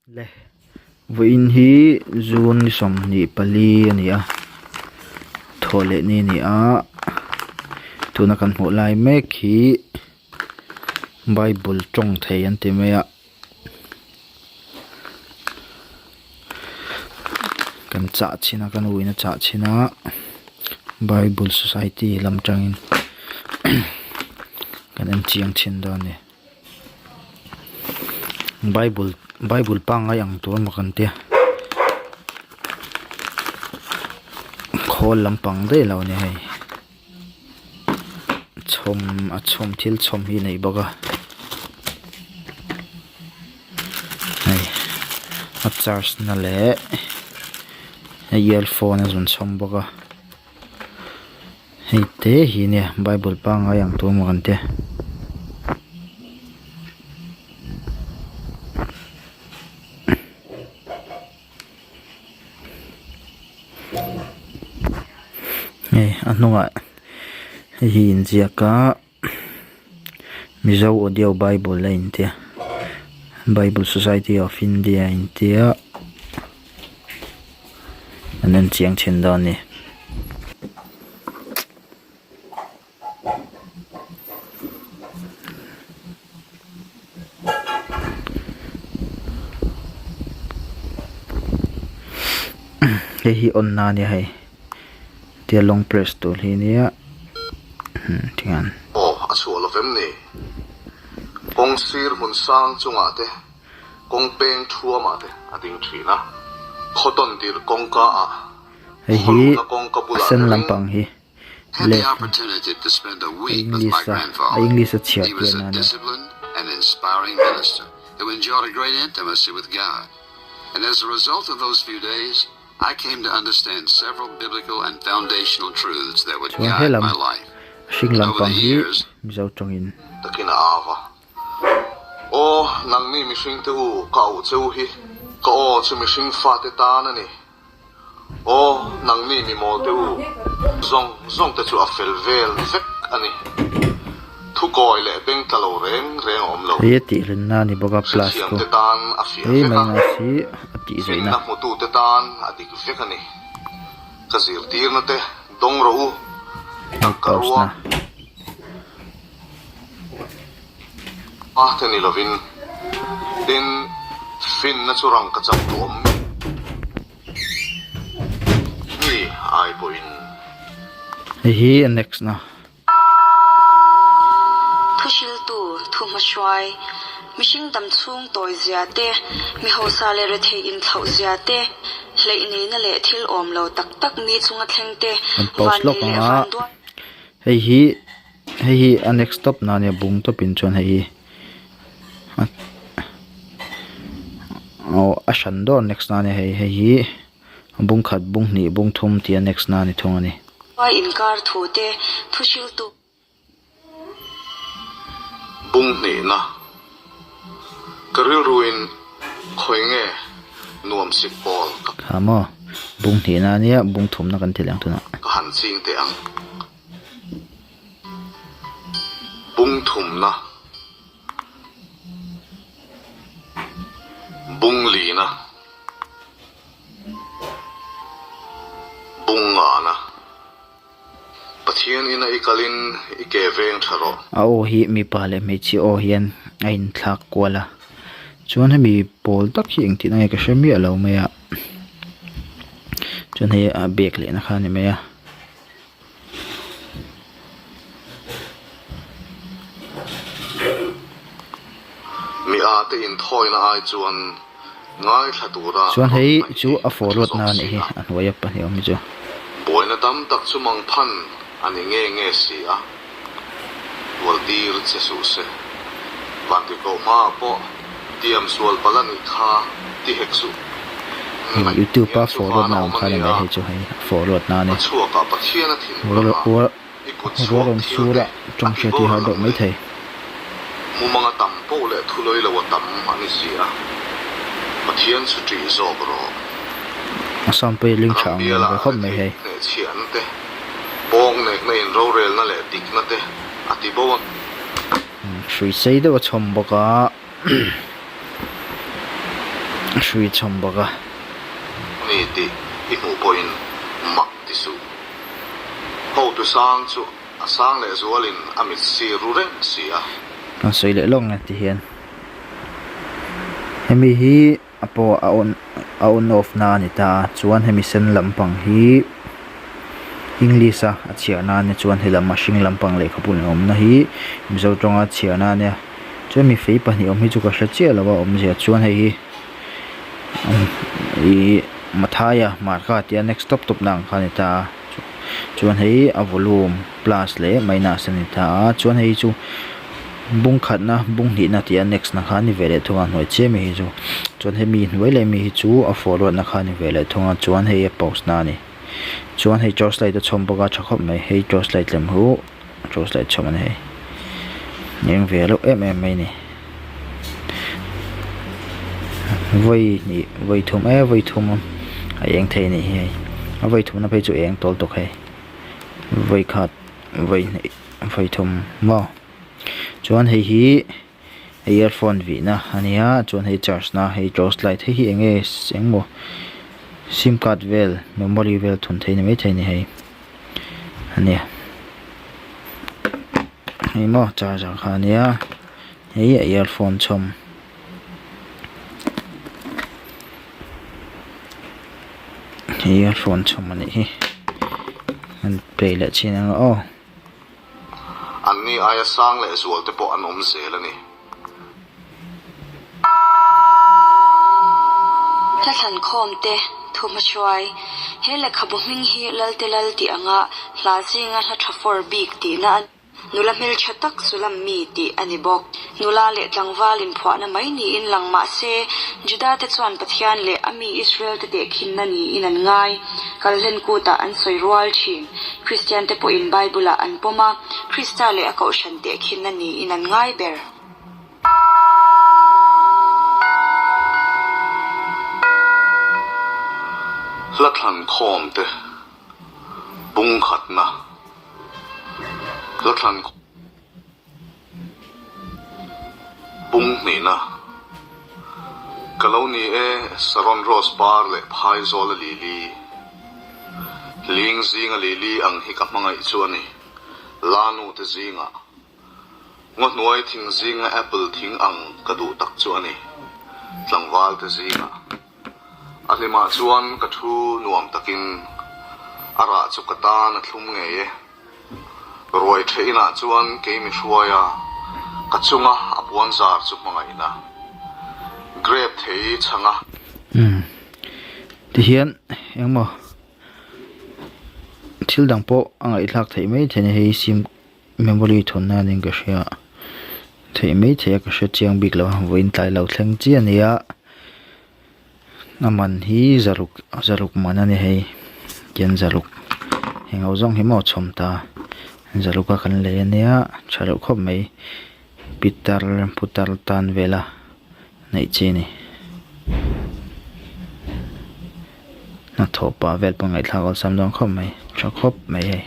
Le vawiin hi June ni 24 a ni a thawh leh ni a ni a tuna kan hmuh lai mek hi bible tawng thei an ti mai a kan chah chhin a kan uina chah chhin a bible society lam tangin kan en chiang thin dawn a ni. Bible bible pangngai ang tur emaw kan tia khawl lampang daih lo a ni hei chhawm a chhawm thil chhawm hi a nei bawk a hei a charge na leh hei earphone a zawn chhawm bawk a. Hei te hi nia bible pangngai ang tur maw kan tia. Hei a hnungah hei hi inziak a Mizo audio bible a intia bible society of India a intia an en chiang thin dawn a ni. Hei hi on na ania hei tia long press tur hi ania tihian. Aw a chhuah lo vem ni? Kawng sir hmun sang chungah te, kawng peng thuamah te a ding thin a, khaw tawn tirh kawngka ah, Hei khaw hi luhna kawngka a bulah sen te ring. lampang hi Had the left opportunity to spend a a week with my English a a grandfather. English a chhiar He was tir a na ania. disciplined and inspiring minister who enjoyed a great intimacy with God. And as a result of those few days, I came to understand several biblical and foundational truths that would Chuan guide helam my life. a hring And over lampang the hi years, Mizo tawngin. Takin a au a. Aw, nangni mihringte u, ka auh che u hi, ka aw chu mihring fate tan a ni. Aw, nangni mi mawl te u, zawng zawng te chu a fel vel vek a ni. Thukawi leh beng tla lo reng reng a awm lo. Hei a tih hlenna a ni bawk a, plus Hrethiam khu te tan a fiah hei vek a, minus hi a tih zaihna. finna hmutu te tan a dik vek a ni. Ka zirtirna te dawng rawh u, Hei tangka pause rua. na. A te ni lovin, tin, finna chu rangka chak duh awm mi ai pawhin. Hei hi a next na. Thuhriltu, thuhmahruai, mihring dam chhung tawi zia te, mi hausa leh rethei inthlauh zia te, hleih neihna leh thil awm lo tak tak mi chunga thleng te, Kan pause lawk vannei leh ang a, vanduai. hei hi hei hi a next stop na ania bung tawpin chuan hei hi aw a hran dawr next na ania hei hei hi bung khat bung hnih bung thum tih a next na ani thung ani. Vai inkar thu te thu hriltu. Bung hnihna ka rilruin khawi nge nuam sik pawl ka. Kha maw bung hnihna ania bung thumna kan ti leh ang tunah. Ka han ching teh ang. Bung thumna, bung lina, bung ngana. Pathian ina i kalin i ke veng tha rawh. A aw hi mipa leh hmeichhia aw hian a inthlak kual a, chuan hemi pawl tak hi engtin nge ka hre miah lo mai a, chuan hei a bag lehna kha a ni mai a. Mi a te inthawina ai chuan ngaithla tura Chuan hei rawn chu hnaih a hi a tha forward zawk na si anih hi a. a hnuaia pahnih awm hi chu. Buaina tam tak chu mangphan a ni nge nge si a, tualtir che suh se. Vantirhkoh hmaah pawh tiam sual palh a nih kha ti hek suh. Hei youtube a forward na awm kha ni mai hei chu hei a forward na a ni. A chhuakah Pathian a thinur a, i kut Rual chhuak rawn thil sur te a a tawng ti hriat hi har boral deuh ang mai le. thei. Mumang a tam poh leh thulawi lo a tam a ni si a, Pathian chu ṭih zawk rawh. A sound pawh hi ling tha Ram ang bialah ve khawp mai retheih hei. hnehchhiahna te, pawng nekna inrorelna leh dikna te a ti bo a. Hrui sei deuh a chhawm bawk a. Hrui chhawm bawk a. Ni tih i hmuh pawhin mak ti suh. Hotu sang chu a sang leh zualin a mit sir ru reng si a. Kan sawi leh lawk nge ti hian hemi hi a pawh a on a on off na a ni ta a chuan hemi sen lampang hi english a a chhiar na ania chuan helam a hring lampang lehkhabu leh awmna hi mizo tawnga chhiar na ania. Chuan mi fei pahnih awm hi chu ka hre chiah lo a awmzia chuan hei hi ihh Mathaia marka tia next tawp tawp na ang kha a ni ta a chuan hei a volume plus leh minus a ni ta a chuan hei chu bung khatna bung hnihna tia next na kha a ni ve leh thung a hnuai chiah mi hi chu chuan hemi hnuai leh mi hi chu a forward na kha a ni ve leh thung a chuan hei a pause na a ni chuan hei torch light a chhawm bawk a tha khawp mai hei torch light lem hu. Torch light chhawm a ni hei eng ve reuh em em mai a ni vawi hnih vawi thum e vawi thum a eng thei a nih hi hei a vawi thumna phei chu eng tawl tawk hei vawi khat vawi hnih vawi thum maw chuan hei hi earphone vihna a ni a chuan hei charge na hei torch light hei hi eng nge eng maw sim card vel memory vel thun theih a ni maithei a ni hei. A nia hei maw charger kha a nia hei a earphone chhawm hei earphone chhawm a nih hi an play leh chin ang aw. Anni aia sang leh zual te pawh an awm zel a ni. Hla thlankhawm te, thuhmahruai, He lehkhabu hming hi Lalte Lal tih anga hla zinga hla tha fawr bik tihna a ni. Nula hmeltha tak Sulam mi tih a ni bawk. Nula leh tlangval inphuahna mai niin lang mah se, Juda te chuan Pathian leh a mi Israel te tehkhinna niin an ngai. Kalhlen kutah an sawi rual thin. Kristian te pawhin Bible-ah an pawm a, Krista leh a kohhran tehkhinna niin an ngai ber. Hla thlan khawm te bung khatna hla thlan bung hnihna ka lo ni e Saron Rose par leh Phaizawl a lili Hling zinga lili ang hi ka hmangaih chu a ni Lanu te zingah. Ngaw hnuai thing zinga apple thing ang ka duh tak chu a ni, tlangval te zinga. A hlimah chuan ka thu nuam takin a rah chu ka tan a thlum ngei e. Ruai ṭheh inah chuan kei mi hruaia ka chunga a puan zar chu hmangaihna grape thei chhanga. Umm tihian engmaw thil dang pawh a ngaihthlak theih mai theih a ni hei sim Memory thawn nan in ka hria theih mai theih a ka hre chiang bik lo a vawiin tlai lo thleng chiah a ni a a man hi zaruk zaruk man a ni hei tian zaruk heng ho zawng hi maw chhawm ta zaruk a kan lei a nia tha reuh khawp mai pitar putar tan vela neih chi a ni hnathawh pah vel pawh ngaihthlak awlsam dawn khawp mai tha khawp mai hei.